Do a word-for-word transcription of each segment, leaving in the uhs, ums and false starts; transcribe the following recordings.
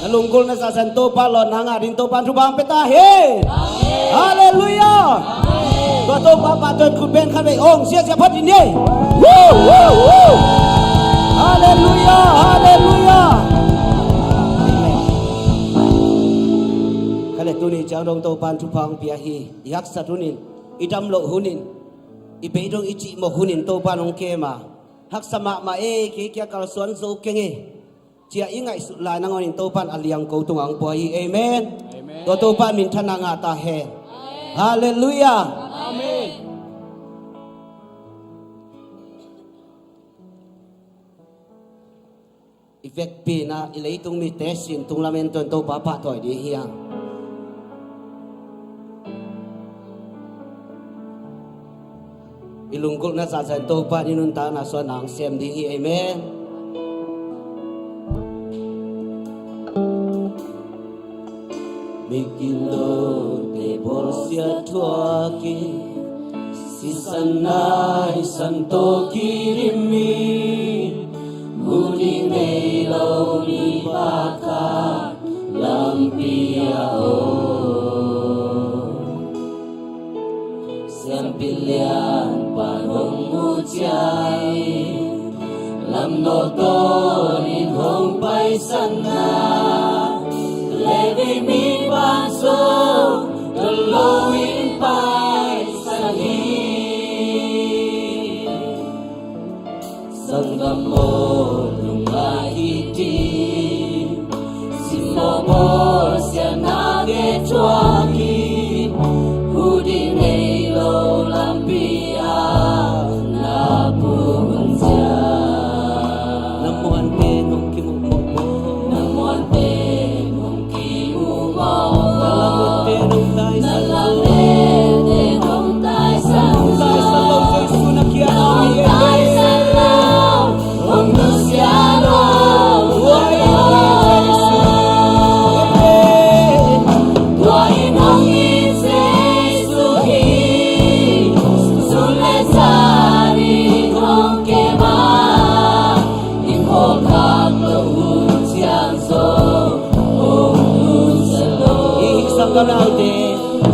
Na lunggulhna zahzah in Topa lawnna ngah ding Topa in thupha hong pia ta hen. Halleluiah. Tua Topa pahtawi khut beng khat vei hong siasia phot ding hi. Woo, woo, woo. Halleluiah, halleluiah. Amen. Khat le tuni ciang dong Topa in thupha hong pia hi. I haksat hunin, i damloh hunin, i beidong i cihmawh hunin Topa in hong kem a, haksa mahmah e, kei kia kalsuan zo keng e, ci-a i ngaihsut lai nangawnin Topa in a liangko tungah hong pua hi. Amen. Amen. Tua Topa in minthanna ngah ta hen. Halleluiah. Amen. I vekpi-in ah i leitung mite sin tung lamen tuan Topa pahtawi ding hi hang. I lunggulhna zahzah in Topa in i nuntakna suahna hong sem ding hi. Amen. Migilote bawlsia thuakin, sisan naisan tawh kidimin, mu ding nei lo mipa khat lampi ah om. Siampi lianpa in hong mu ciangin, lam nawh tawnin hong paisan a, Levi mipa zong dawn loin paisan hi. Sanggam aw, lungngai hitin, simmawh bawlsiatnate thuakin, hu ding nei lo lampi ah na pun ciang, na muanten hong kimukmuk bawl, na muanten hong kimukmuk bawl, na lamette hong taisan, na lamette hong taisan, hong taisan lo Jesu na kiang ah, hong taisan lo, hong nusia lo. Tua in hong it Jesu. Amen. Tua in hong it Jesu hi. Sun le zan in hong kem a, i phawk khak loh hun ciang zong hong nusia lo. Hi, sanggam naute,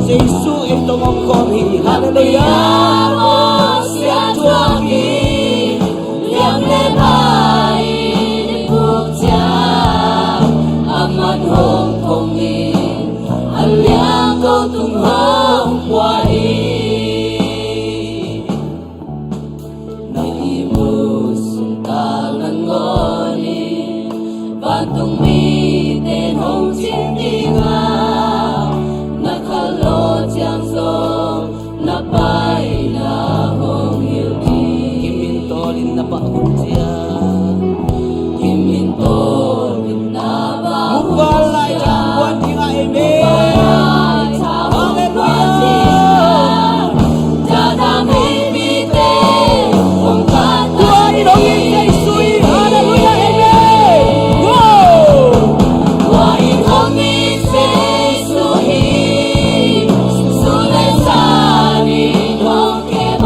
Jesu ei tawh hong om hi. Halleluiah. Bawlsiat thuak hi. Liang le bai in i puk ciang, amah in hong phong in, a liangko tung hong pua hi. Na ihmu sung kal nangawnin, vantung mite in hong cing ding a, na khalh lo ciang zong na paina hong hilh ding. Kimin tawlin na pah hun ciang, kimin tawlin na pah hun ciang, muhval laitha hong puan ding a, amen. Muhval laitha hong puan ding a, Halleluiah. Tua in hong it Jesu hi. Halleluiah, amen. Wow. Tua in hong it Jesu hi. Sun le zan in hong kem a,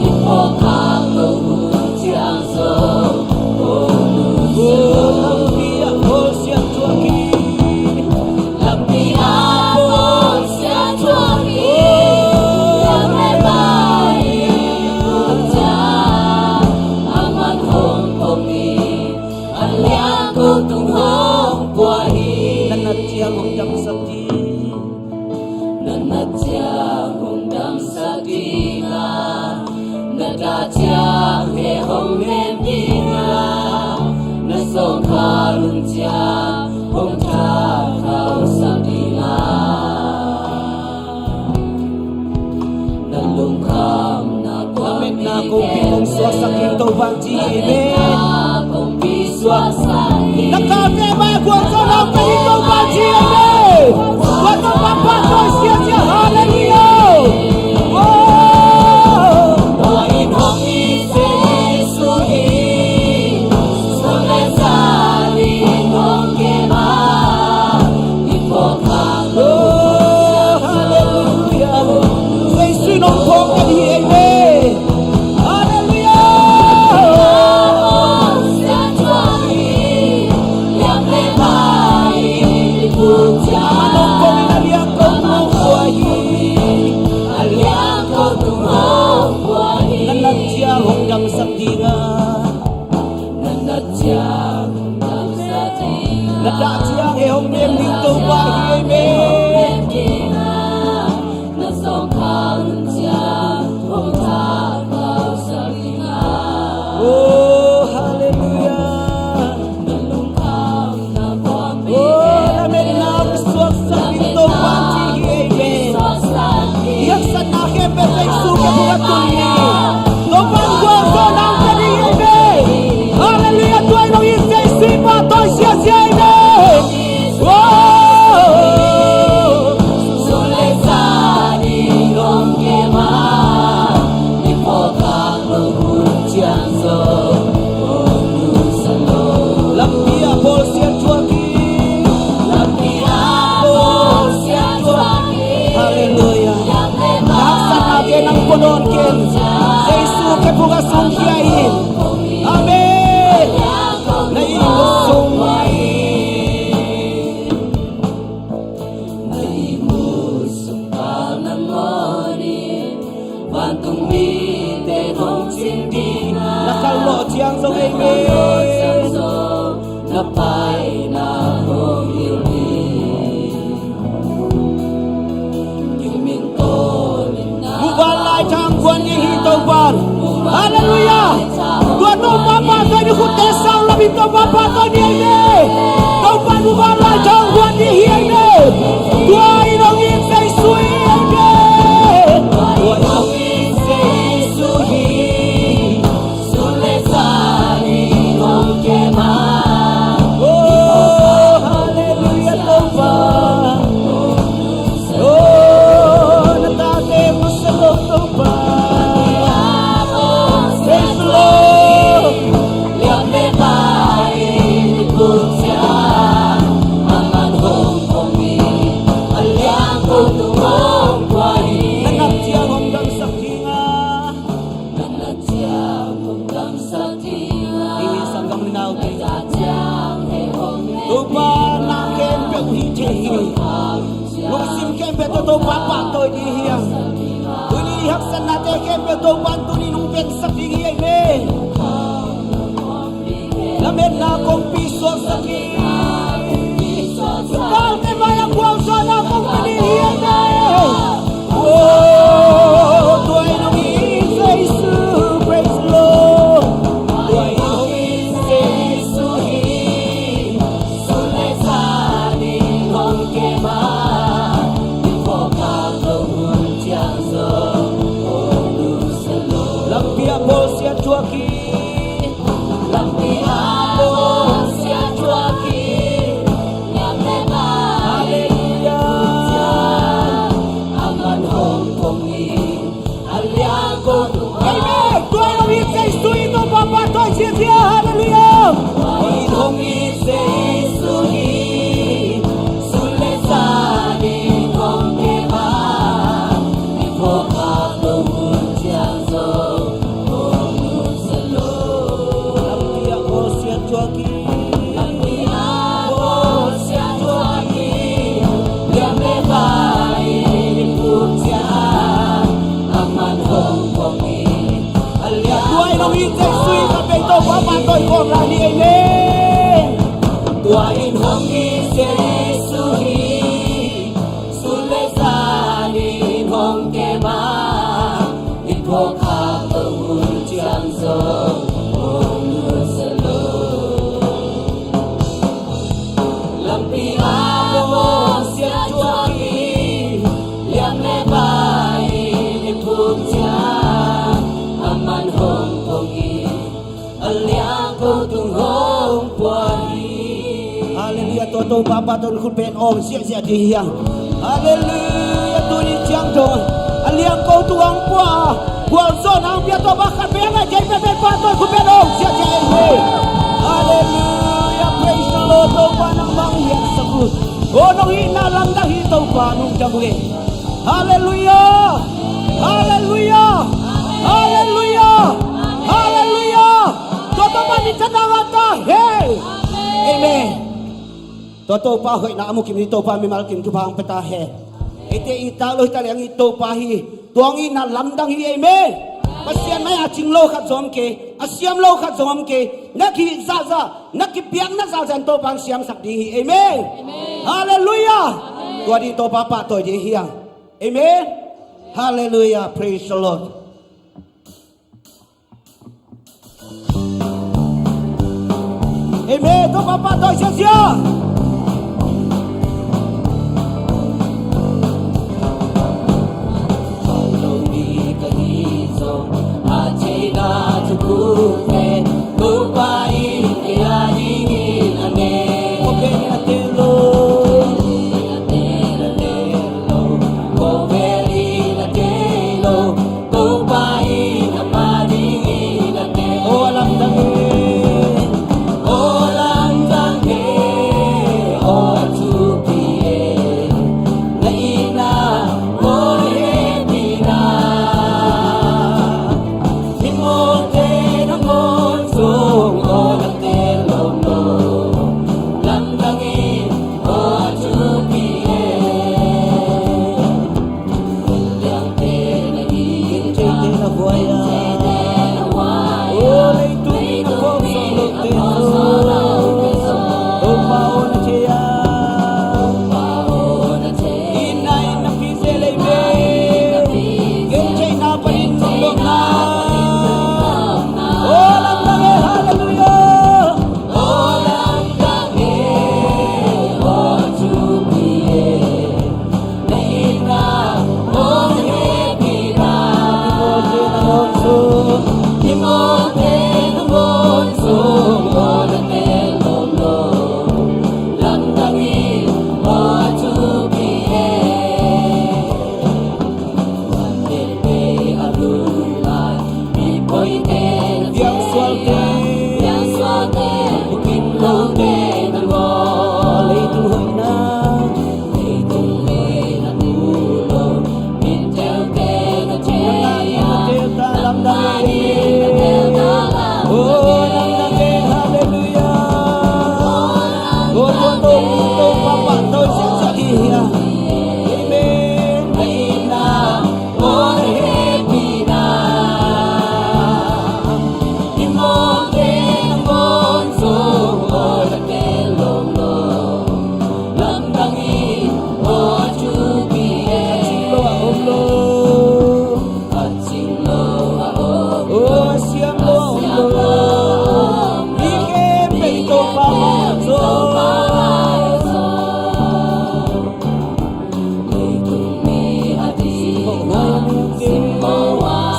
i phawk khak loh hun ciang zong hong nusia lo. Lampi ah bawlsiat thuak hi. Lampi ah bawlsiat thuak hi. Liang le bai in i puk ciang, amah in hong phong in, a liangko tung hong pua hi. Na nat ciang hong damsak ding. Na nat ciang hong damsak ding a, na dah ciang he hong nem ding a, na sawngkhal hun ciang hong thakkhauhsak ding a, na lungkhamna khuapi, na metna kongpi kong suaksak ding Topa in ci hi. Amen. Na kalte mai gualzo lau ka hi ko ka ci a ve. Gualzo pampa toi sia sia, halleluiah. Oh. Tua in hong it Jesu hi. Sun le zan in hong kem a, i phawk khak lo. Oh, halleluiah. Jesu in hong phawk ka hi, amen. Halleluiah. Na dah ciang ei hong nem ding Topa hi ei ve. Oh, halleluiah. Oh, lametna suaksak ding Topa ci hi ei ve. Haksatna khempeuh Jesu kiang phung a tun ni. Topa in gualzawhna hong pia ding hi ei ve. Halleluiah. Tua in hong it Jesu i pahtawi ziazia ei ve. Oh. Lampi ah bawlsia thuak hi. Lampi ah bawlsia thuak hi. Halleluiah. Na haksatnate nang pua nawn ken. Jesu khe phung a sungkhia in. Amen. Na ihmu sung mah in. Na ihmu sung kal nangawn in. Vantung mite hong cing ding a. Na kal lawh ciang zong ei ve. Na paina hong hilh ding. Muvanlai thang guan ding hi Topa. Halleluiah. Tua Topa pahtawi ni, khutte sang lam in Topa pahtawi ni ei ve. Topa muvanlai thang guan ding hi ei ve. Tua in hong it Jesu hi ei ve. Tua in hong it Jesu hi. Sun le zan in hong kem a. Oh, halleluiah Topa. Oh, na tate masa lo Topa. Praise the Lord. Liam le pai in i put ciang, aman hong pom in, a liang ko tung hong pua hi. Na nat ciang hong damsak ding a. Na nat ciang hong damsak ding a. Hi hi sanggam le naute. Na nat ciang hong Topa na khempeuh hi thei hi. Lungsim khempeuh tawh Topa pahtawi ding hi hang. Tuni i haksatnate khempeuh Topa in tuni in hong vensak ding hi ei ve. Lametna kongpi suaksak hi. Galte mai-ah gualzawhna kong pia ding hi ei ve. Oh, tua in hong it Jesu, praise the Lord. Tua in hong it Jesu hi. Sun le zan in hong kem a, i phawkkhak lo hun ciang zong hong nusia lo. Lampi ah bawlsia thuak hi. Lampi ah bawlsia thuak hi. Niam le bai. Halleluiah. Aman hong pom in. Amen. Tua in hong it Jesu hi Topa pahtawi ziazia. Halleluiah. Tua in hong it Jesu hi. Sun le zan in hong kem a, i phawkkhak lo hun ciang zong hong nusia lo. Lampi ah bawlsia thuak hi. Lampi ah bawlsia thuak hi. Liam le bai in i put ciang, aman hong pom in, a liang. Tua in hong it Jesu hi. Ka pei Topa pahtawi khawm lai ni. Amen. Tua in hong it Jesu hi. Sun le zan in hong kem a, i phawkkhak lo hun ciang zong hong nusia lo. Lampi ah bawlsia thuak hi. Liam le bai in i put ciang, aman hong pom in, a liang ko tung hong pua hi. Halleluiah. Tua Topa pahtawi khut beng awng ziahziah ding hi hang. Halleluiah. Tuni ciang dong a liang ko tung hong pua, gualzawhna hong pia Topa khat vei a ngai kei pen pen pahtawi khut beng awng ziahziah ei ve. Halleluiah. Praise the Lord. Topa nangmah hong hiatsak uh. Oh, nong hihna lamdang hi Topa, lungdam uh e. Halleluiah. Halleluiah. Halleluiah. Halleluiah. Tua Topa min thang ta hen. Amen. Tua Topa hoihna a mu kim ni, Topa mimal kim thupha hong pia ta hen. Eite it tak lo hi ta leng, it Topa hi. Tua hong itna lamdang hi. Amen. Pasian mai-ah a cing lo khat zong om kei, a siam lo khat zong om kei. Na kihih zahzah, na kipiakna zahzah in Topa in siamsak ding hi. Amen. Halleluiah. Tua ding Topa pahtawi ding hi hang. Amen. Halleluiah. Praise the Lord. Amen. Topa pahtawi siasia.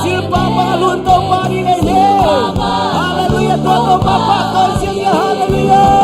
Silpa bang a lun Topa ding ei hi. Halleluiah. Tua Topa pahtawi siasia. Halleluiah.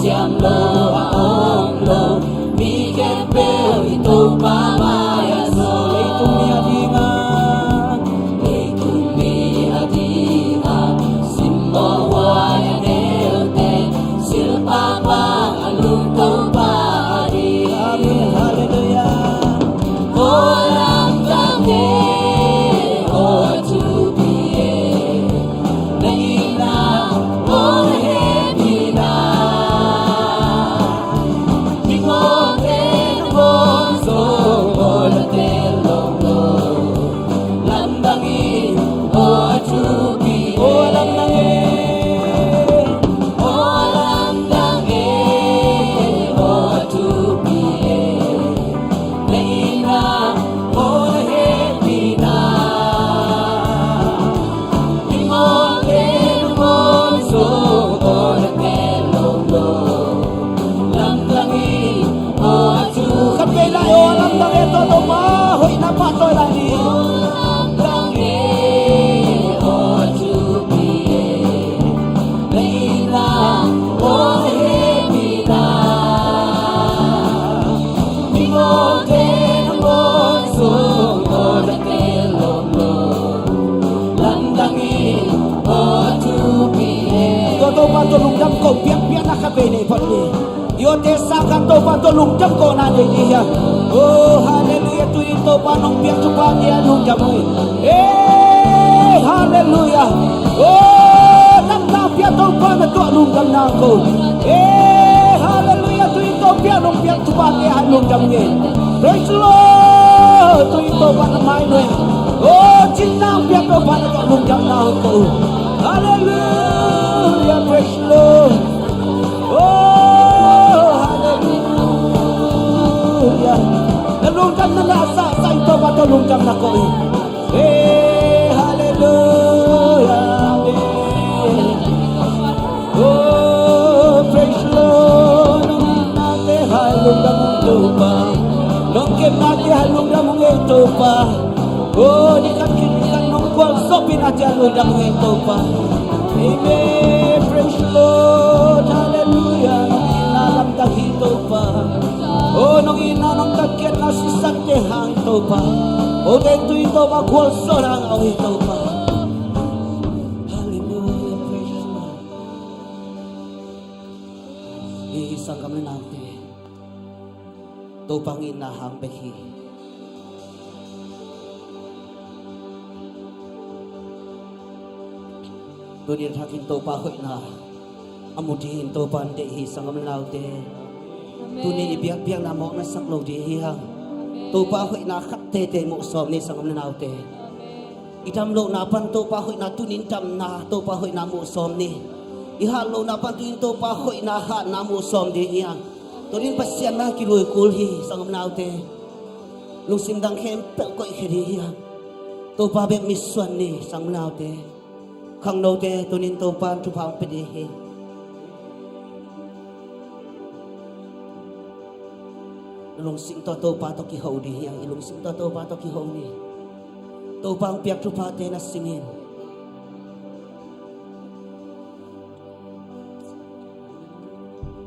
Siam lo a om lo, mi khempeuh in Topa mai-ah zaw. Leitung mi a dingah, leitung mi a dingah simmawh huai a neute, silpa pang a lung Topa a ding. Amen. Halleluiah. Aw lamdang e, aw thupi e, na itna aw na hehpihna. Mingawte na bawl zaw aw na teel lawm lo. Lamdang in aw thupi e, aw lamdang e, aw lamdang e, aw thupi e. Na itna aw na hehpihna. Mingawte na bawl zaw aw na teel lawm lo. Lamdang in aw thu. Khat vei lai aw lamdang e tawh Topa hoihna pahtawi lai ni. Aw lamdang e, aw thupi e. Na itna aw na hehpihna. Mingawte na bawl zaw aw na teel lawm lo. Lamdang in aw thupi e. Tua Topa tawh lungdam ko, biakpiakna khat vei nei phot ni. Tua te sang khat Topa tawh lungdam kohna nei ni hiam? Oh, halleluiah. Tuni in Topa nong piak thuphate ah lungdam ung ei. Eh, halleluiah. Oh, nang na piak Topa na tawh lungdam na ko. Eh, halleluiah. Tuni in Topa nong piak thuphate ah lungdam ung ei. Praise the Lord. Tuni in Topa na mai nuai. Oh, cin nang piak Topa na tawh lungdam na ko. Halleluiah. Praise the Lord. Oh, halleluiah. Na lungdamna na sa sa in Topa tawh lungdamna ko hi. Hey, halleluiah. Amen. Oh, praise the Lord. Nong itnate hai lungdam ung Topa. Nong kepnate hai lungdam ung ei Topa. Oh, ni khat khit ni khat nong gualzawhpihnate hai lungdam ung ei Topa. Amen. Praise the Lord. Halleluiah. Nong itna lamdang hi Topa. Oh, nong itna nong tatkhiatna sisan te hang Topa. Oh, te tui Topa gualzawh hang a hi Topa. Halleluiah. Praise the Lord. Hi hi sanggam le naute. Topa hong itna hang bek hi. Tuni a thakin Topa hoihna a mu dingin Topa in deih hi sanggam le naute. Amen. Tuni in i biakpiakna mawk na sak lo ding hi hang. Amen. Topa hoihna khat tete muh sawm ni sanggam le naute. Amen. I dam lohna pan Topa hoihna, tuni in damna Topa hoihna muh sawm ni. I hat lohna pan tuni in Topa hoihna hatna muh sawm ding hi hang. Tuni in Pasian na kilui kul hi sanggam le naute. Lungsim dang khempeuh koihkhia ding hi hang. Topa bek mitsuan ni sanggam le naute. Khangnote tuni in Topa in thupha hong pia ding hi. Lungsim tawh Topa tawh kiho ding hi hang. I lungsim tawh Topa tawh kiho ni. Topa hong piak thuphate na sim in.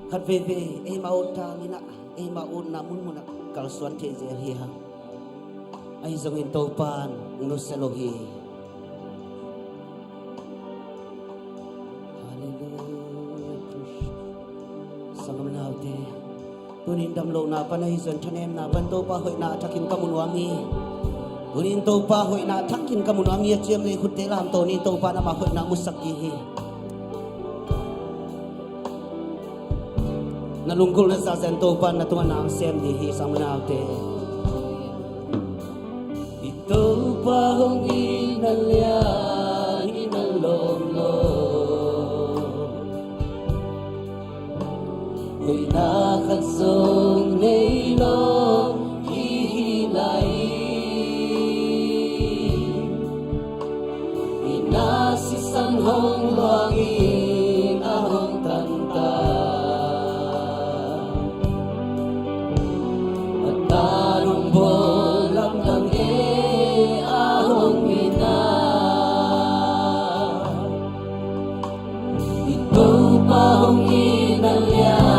Khat veivei eima ut tangin ah, eima utna munmun ah kalsuan thei zel hi hang. Ahi zongin Topa in nusia lo hi. Halleluiah. Sanggam le naute. Tuni in dam lohna pan ahi zong thanemna pan Topa hoihna a thakin ka mu nuam hi. Tuni in Topa hoihna a thakin ka mu nuam hi a ciam le khutte lamto ni. Topa in ama hoihna musak ding hi. Na lunggulhna zahzah in Topa in na tungah na hong sem ding hi sanggam le naute. I Topa hong itna lian hi na lawm lo. Hoihna khat zong nei lo i hi lai. I na sisan hong luangin a hong tanta. A ta nong bawl lamdang e a hong itna. I Topa hong itna lian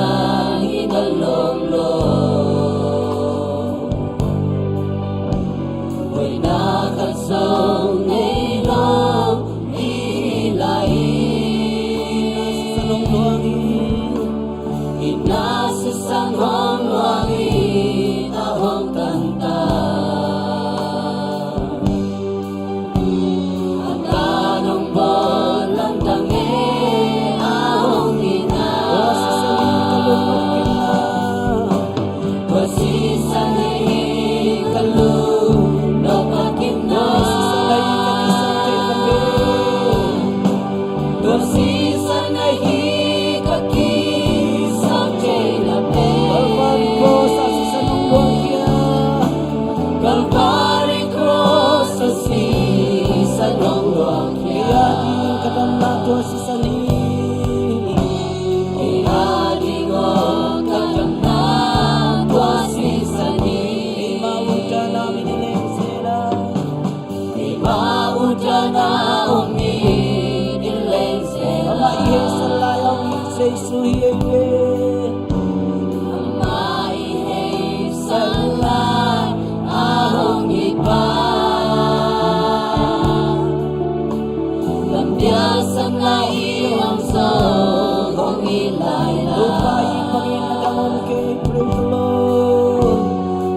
Praise the Lord.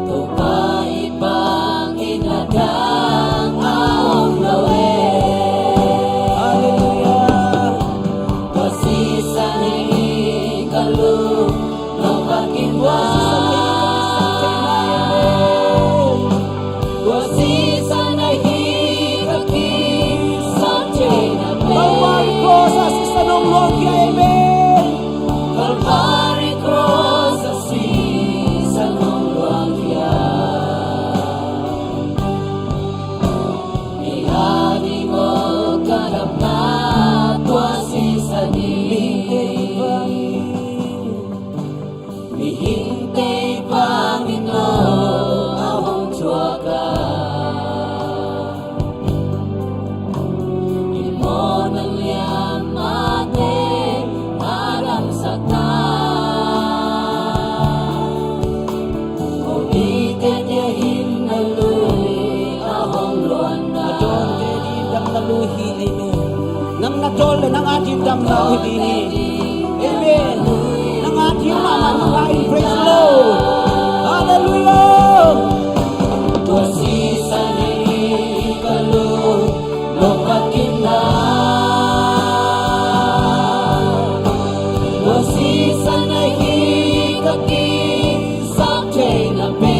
Topa i bangin a dang a om lo e. Hallelujah. Tua sisan hi ka lungdam, no pakin wa. Tua sisan hi ka kisap thei na pe. Kalvari cross a sisan hong luang khia, amen. Kalvari cross a sisan hong luang khia. Ni a ding aw ka damna tua sisan hi. Mihingte i bangin aw a hong thuak a. I mawhna lian mahte a damsak ta. Ko mite dia hin na lui a hong luanna. Na dawnte ding damna lui hi, amen. Nang na dawn leh nang a ding damna uh hi ding hi. Amen. Nang a ding mahmah nang a in, praise the Lord. Hallelujah. Tua sisan hi ka lungdam, no pakin na. Tua sisan hi ka kisap thei na pe.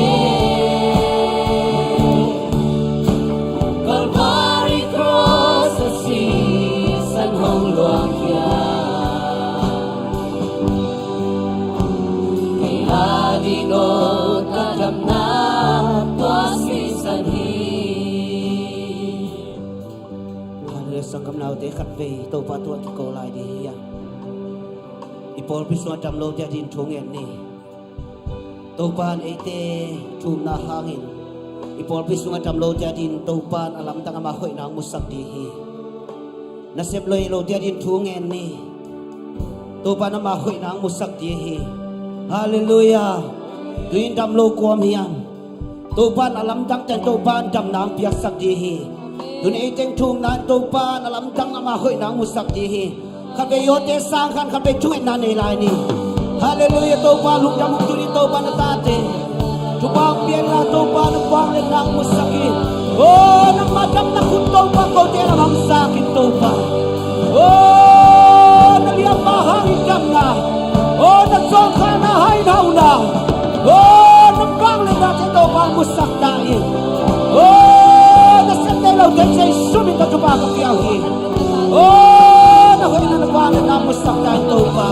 Kalvari cross a sisan hong luang khia. Kei a ding aw ka damna tua sisan hi. Hallelujah. Sanggam naute, khatvei Topa tungah kiko lai ding hi a. I pawlpi sungah dam lote a ding thu ngen ni. Topa in eite thumna hangin i pawlpi sungah dam lote a ding Topa in a lamdang ama hoihna hong musak ding hi. Nasep loi lote a ding thu ngen ni. Topa in ama hoihna hong musak ding hi. Hallelujah. Tuni in dam lo kua om hiam? Topa in a lamdang teng Topa in damna hong piaksak ding hi. Tuni ei teng thumna in Topa in a lamdang ama hoihna hong musak ding hi. Khatvei yawte sang khan khatvei thungetna nei lai ni. Hallelujah. Topa lungdam ung. Tuni Topa na tate thupha hong pia in la, Topa na vangliatna hong musak in. Oh, nangma damna khut Topa kote lam hong zak in Topa. Oh, na liamma hangin damna. Oh, na zawngkhalna hangin hauna. Oh, na vangliatnate Topa hong musak ta in. Oh, na sep nei lote Jesu min tawh thupha ka pia uh hi. Oh, na hoihna na vangliatna hong musak ta in Topa.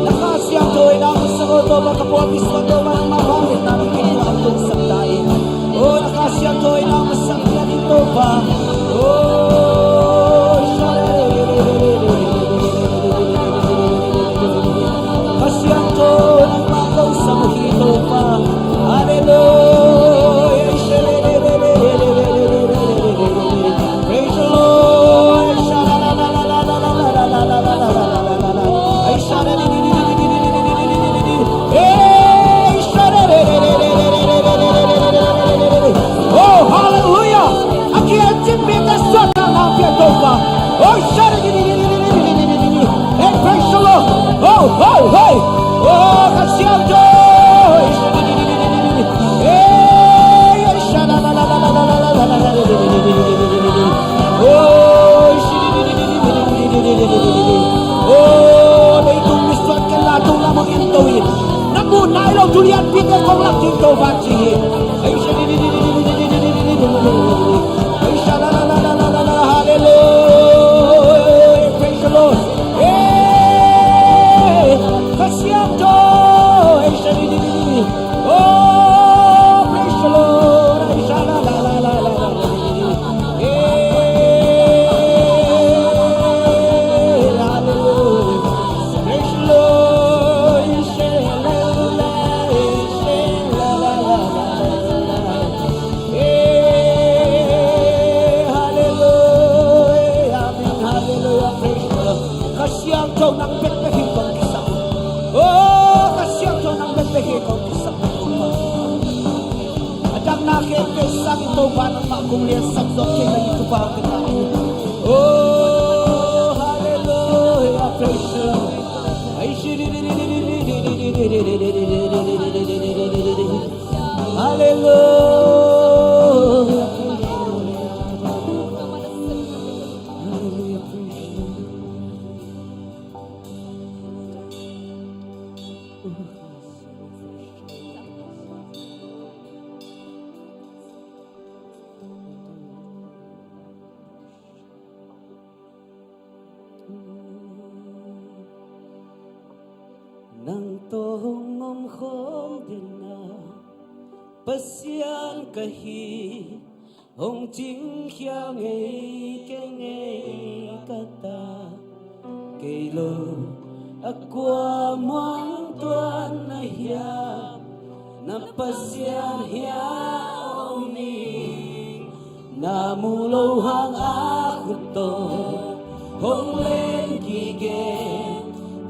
Na Kha Siangtho hoihna hong musak aw Topa, ka pawlpi sungah Topa nangma vangliatna hong musak ta in. Oh, na Kha Siangtho hoihna hong musak ta in Topa. Oh, Kha Siangtho nangma ko sam hi Topa. Hallelujah. Praise the Lord. Oh, hallelujah. A kiat cin mite suahtakna hong pia Topa. Oh, shada. Hey, praise the Lord. Oh, oh, hey. Oh, Kha Siangtho. Hey, shada. Oh, leitung misuan ken la tung lam hong in to in. Na muh nai lo tu lianpite kong lak ding Topa ci hi. Hallelujah. Praise the Lord. Hey, Kha Siangtho. Oh, praise the Lord. Hey, hallelujah. Praise the Lord. Hey, hallelujah. Amen. Hallelujah. Praise the Lord. Kha Siangtho nang bekbek hi kong kisap. Oh, Kha Siangtho nang bekbek hi kong kisap. A dang na khempeuh sangin Topa nangmah kong liansak zawh thei lai in thupha ka ngah. Oh, hallelujah, praise the Lord. Halleluia. Nang tawh hong om khawm den a, Pasian ka hi, hong cingkhia ngei kei ngei ka ta. Kei lo a kua muang tuan na hiam, na Pasian hiam om hi. Na mu lo hang a khut tawh hong len gige,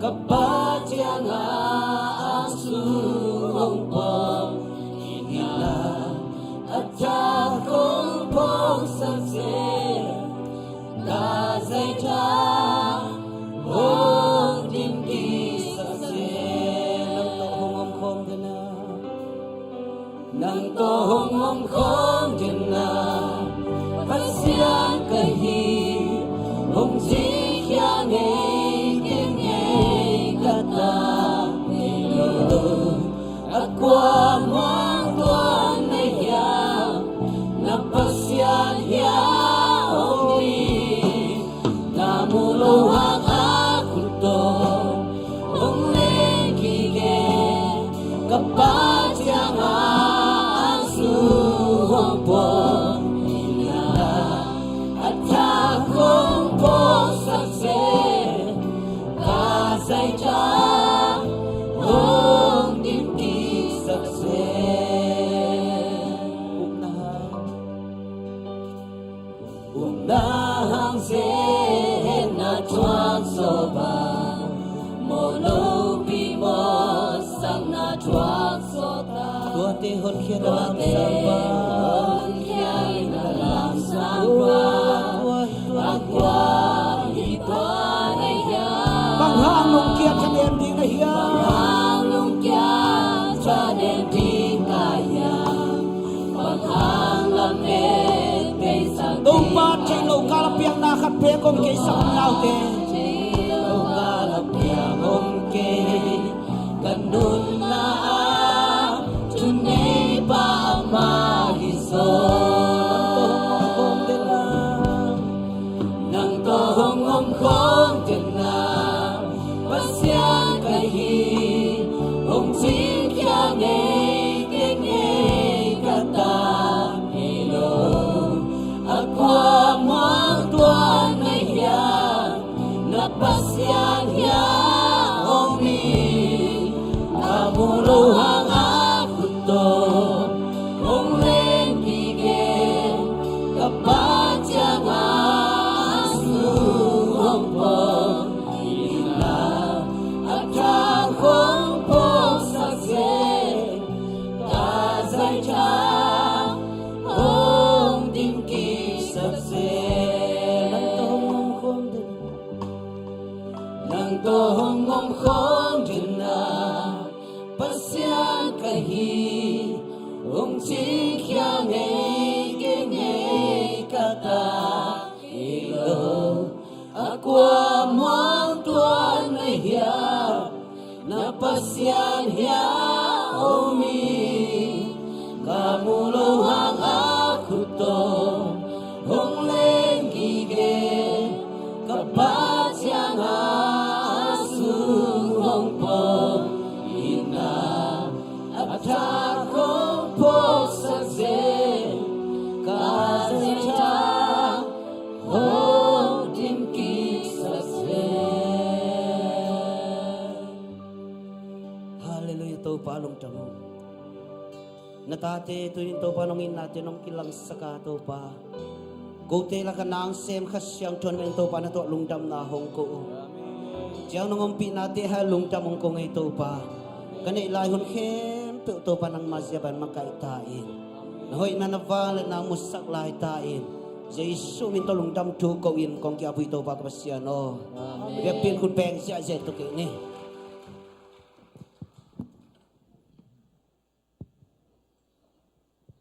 ka Pa ciang a ang sung hong pawng hi na, a thak hong phawksak zel, ka zaitha hong dim kiksak zel. Nang tawh hong om khawm den a, nang tawh hong om khawm den a, Pasian ka hi, hong cingkhia ngei kei ngei ka ta. Kei lo a kua muang tuan na hiam, na Pasian hiam om hi. Na mu lo hang a khut tawh hong len gige, ka Pa ciang a ang sung hong pawng hi na, a thak hong phawksak zel, ka zaitha hong dim kiksak zel. Upna hang, upna hang zen na thuak zaw bang, mawh lopi mawhsakna thuak zaw ta. Tuate honkhia na lamsang bang, honkhia na lamsang bang, tua hi tua hi tua na hiam. Bang hang lungkia thanem ding na hiam, bang hang lungkia thanem ding na hiam. Bang hang lamet peisak ding. Topa, theih loh kal a piakna khat pek om kei, sak om naute. Theih loh kal a piak om kei, ka nunna ah thuneipa amah hi zaw. Nang tawh hong om khawm den a, Pasian ka hi, hong cingkhia ngei kei ngei ka ta. Kei lo a kua muang tuan na hiam, na Pasian hiam om hi. Ka mu lo hang a khut tawh hong len gige, ka Pa ciang a ang sung hong pawng hi na, a thak hong phawksak zel, ka zaitha hong dim kiksak zel. Nang tawh hong om khawm den, nang tawh hong om khawm den a, Pasian ka hi, hong cingkhia ngei kei ngei ka ta. Kei lo a kua muang tuan na hiam, na Pasian hiam om hi. Ka mu lo hang a khut tawh hong len gige, ka Pa ciang a ang sung hong pawng hi na, a thak hong phawksak zel, ka zaitha hong dim kiksak zel. Halleluia, Topa lungdam ung. Na tate tuni-in Topa nong itnate nong kilangsak a Topa, kote lakah nang sem Kha Siangtho in Topa na tawh lungdamna hong ko uh. Ciang nong ompihnate hai lungdam hong ko ngei Topa. Ka neih lai hun khempeuh Topa nangma zia bang makaih ta in. Na hoihna na vangliatna musak lai ta in. Jesu min tawh lungdam thu ko-in kong ki-ap uh hi Topa ka Pasian aw. Amen. Biakpiak khut beng ziahziah tawh kei ni.